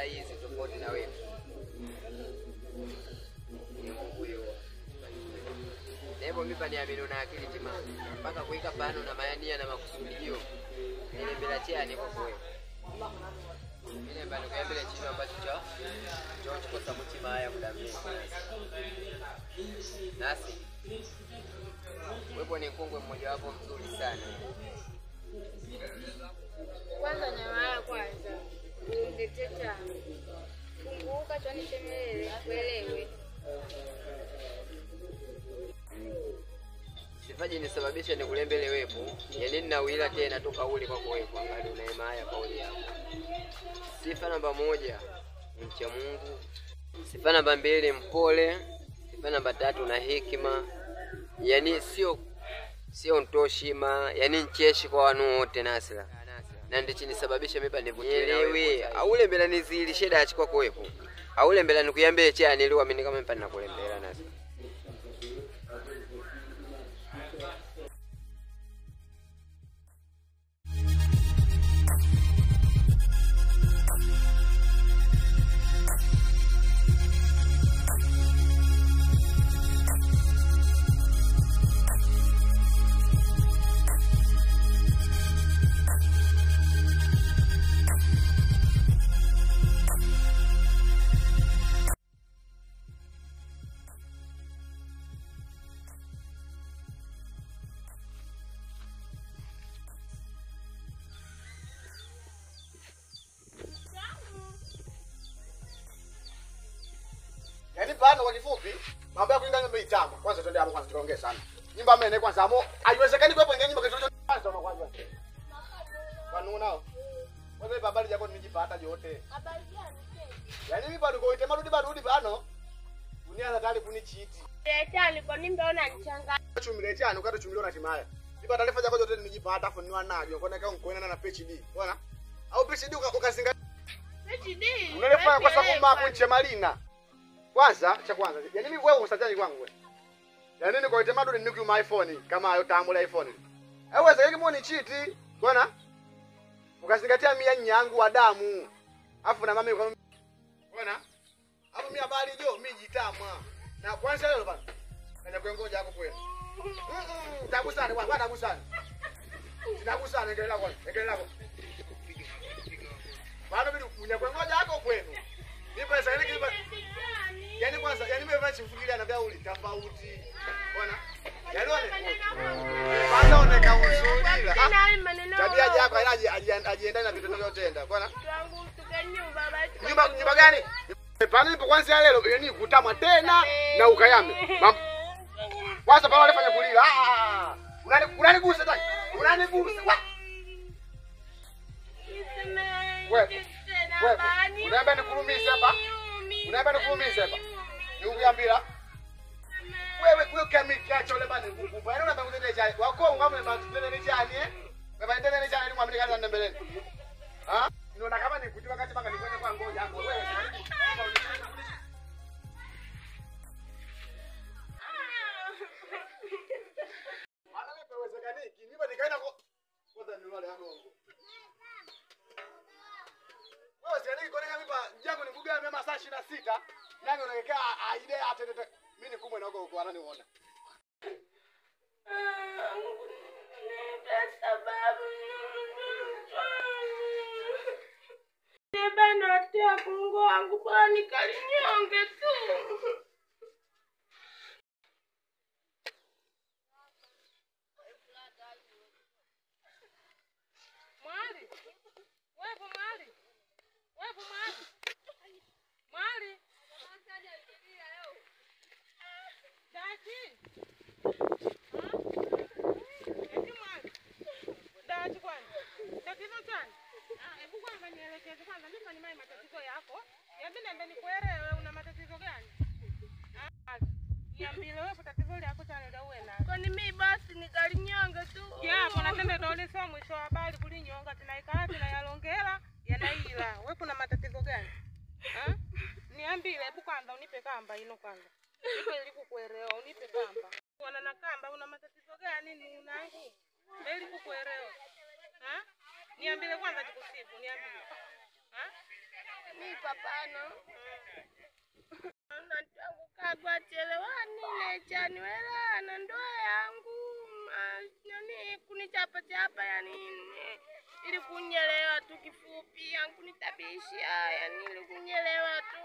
hizi tofauti na wewe. Ni Mungu yo. Nebo mipa ni amino na akili timamu. Mpaka kuika pano na mayania na makusudio. Nilembela chani kwa wewe. Mimi bado kuyambele chino ambacho cha George kosa mutima haya muda mrefu. Nasi wewe ni kongwe mmoja wapo mzuri sana. Kwanza nyama ya kwanza ungeteta funguka twanisemelele kuelewe. Sifaji nisababisha nikulembele wepo. Yaani ninawila tena toka ule kwako wepo angali una haya kauli yako. Sifa namba 1 ni mcha Mungu. Sifa namba 2 mpole. Sifa namba 3 na hekima. Yaani sio ntoshima, yaani ncheshi kwa wanu wote nasila. Na ndicho nisababisha mipa nivutiwe. Aule mbela nizilishe dachi kwako wepo. Aule mbela nikuyambie cha niliwa mimi kama mpa ninakulembela nasila. Kwa kifupi, mambo ya kuinga nyumba itama. Kwanza twende hapo kwanza tukaongee sana. Nyumba mene kwanza amo haiwezekani kuwepo ingia nyumba kitu kwanza kwanza. Kwani unao? Kwanza ipa habari yako nimejipata yote. Habari gani? Yaani mimi bado koite marudi barudi bano. Dunia hatari kunichiti. Letani kwa nini mbona nichanga? Chumiletani ukati chumiliona timaya. Ipa taarifa yako yote nimejipata afu niwa nayo. Kwa nini nkoena na PhD? Bwana? Au PhD ukazingatia PhD? Unalefanya kwa sababu mako nche malina. Kwanza cha kwanza, yaani mimi wewe usajali kwangu wewe. Yaani niko itemadu ni nikiuma iPhone kama hayo tambula iPhone. Wewe sasa kama ni chiti, bwana? Ukazingatia mia nyangu wa damu. Afu na mama yuko bwana? Hapo mimi habari jo, mimi jitama. Na kwanza leo bwana. Kaja kuengoja hapo kwenu. Tagusana bwana, tagusana. Tagusana endelea kwanza, endelea kwanza. Bado mimi kunya kuengoja hapo kwenu. Nipo sasa ile kipa. Yaani kwanza, yaani mimi vachi kufikiria na vya uli tofauti. Bwana. Yaani kwanza oneka uzuri. Tabia yako ajiendane na vitendo vyotenda. Bwana. Nyumba gani? Pale nipo kwanza leo, yaani kutamwa tena na ukayame. Kwanza pale alifanya kulila. Unanigusa tena. Unanigusa. Wewe. Wewe, unaomba nikurumise hapa? Unaomba nikurumise hapa? Nikuyambira. Wewe wewe kamika chole bana nguvu. Yaani unaomba kutende chai. Wako ungamwe matende ni chani eh? Baba tende ni chani mwamini kaza ndembeleni. Ah? Niona kama nikutiwa kati baka nikwende kwa ngoja hapo wewe. Ana mimi wezekaniki. Mimi nikaenda kwa kwanza nilale hapo. Wewe sikaniki koneka mipa jangu nikuga mema saa 26 nange unakaa aide atete mimi nikumwe na huko ananiona. Neba tia Mungu wangu bwana nikalinyonge tu. Mwali. Wewe mwali. Wewe mwali. Mwali. Dati. Eti mwali. Dati kwanza. Tatizo gani? Hebu kwanza nielekeze kwanza mimi ni mai matatizo yako. Niambie niambie nikuelewe una matatizo gani? Niambie wewe tatizo lako chana ndio uwe nalo. Kwani mimi basi nikalinyonga tu. Yapo natenda ndio sio mwisho wa habari kulinyonga tunaikaa tunayalongela yanaila. Wewe kuna matatizo gani? Niambie hebu kwanza unipe kamba ino kwanza. Ipo ilikukuelewa unipe kamba. Wana na kamba una matatizo gani ni unangu? Mbele kukuelewa. Niambie kwanza tukusifu niambie. Mi papano. Nangu kagwa chelewani nechani wela na ndoa yangu nani kunichapa chapa yani ili kunyelewa tu kifupi yangu nitabishia yani ili kunyelewa tu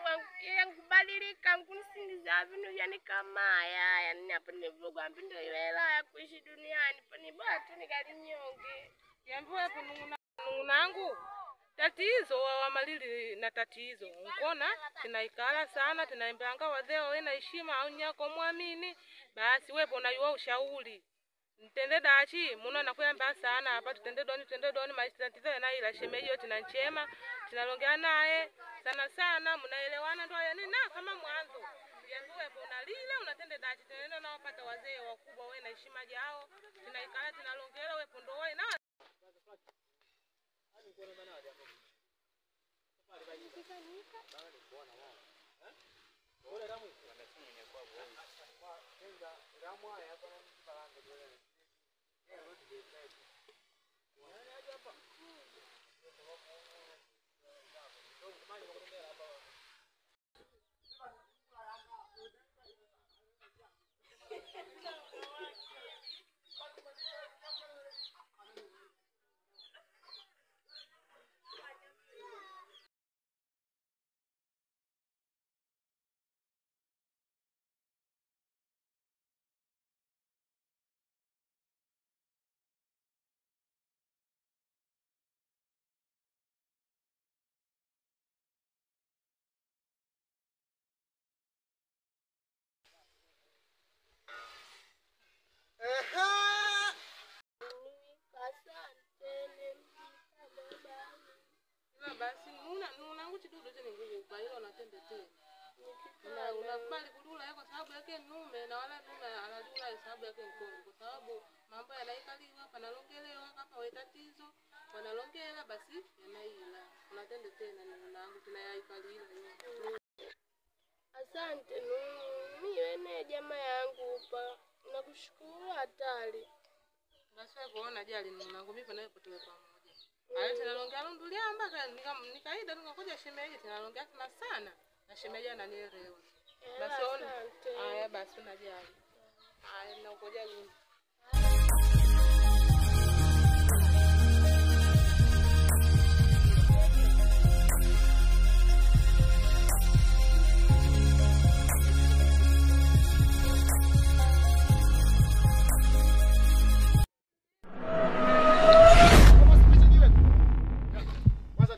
yangu badilika kunisingiza vinu yani kama ya yani hapo nivuga mbindo wela ya kuishi duniani pani bora tu nikalinyonge yambiwa hapo nungunangu tatizo wa malili na tatizo nkona tinaikala sana tinaimbanga wazee wawe na heshima au nyako muamini basi wepo na yuwa ushauri ntende dachi muno nakuyamba sana hapa tutende doni maisha tatizo na ila shemeji yote na nchema tinalongea naye sana sana mnaelewana ndo yani na kama mwanzo yambiwa wepo na lile unatende dachi tunaenda na wapata wazee wakubwa wawe na heshima yao tinaikala tinalongea wepo ndo wae na Basi nunangu chidudu chini nguvu kwa hilo natende tena. Unakubali kudula kwa sababu yake nume na wala nume analula sababu yake mkongo kwa sababu mambo yanaikaliwa panalongelewa kama we tatizo wanalongela basi yanaila. Unatende tena nunangu tunayaikalila. Asante mimi wene jamaa yangu pa nakushukuru hatari. Basi wewe kuona jali nunangu mimi nawe potowe pamoja. Ayo tinalongea lundulia mpaka nikaida nikakuja shemeji tinalongea tena sana na shemeji ananielewa. Basi ona. Haya basi unajali. Haya nakuja lundu. Kwanza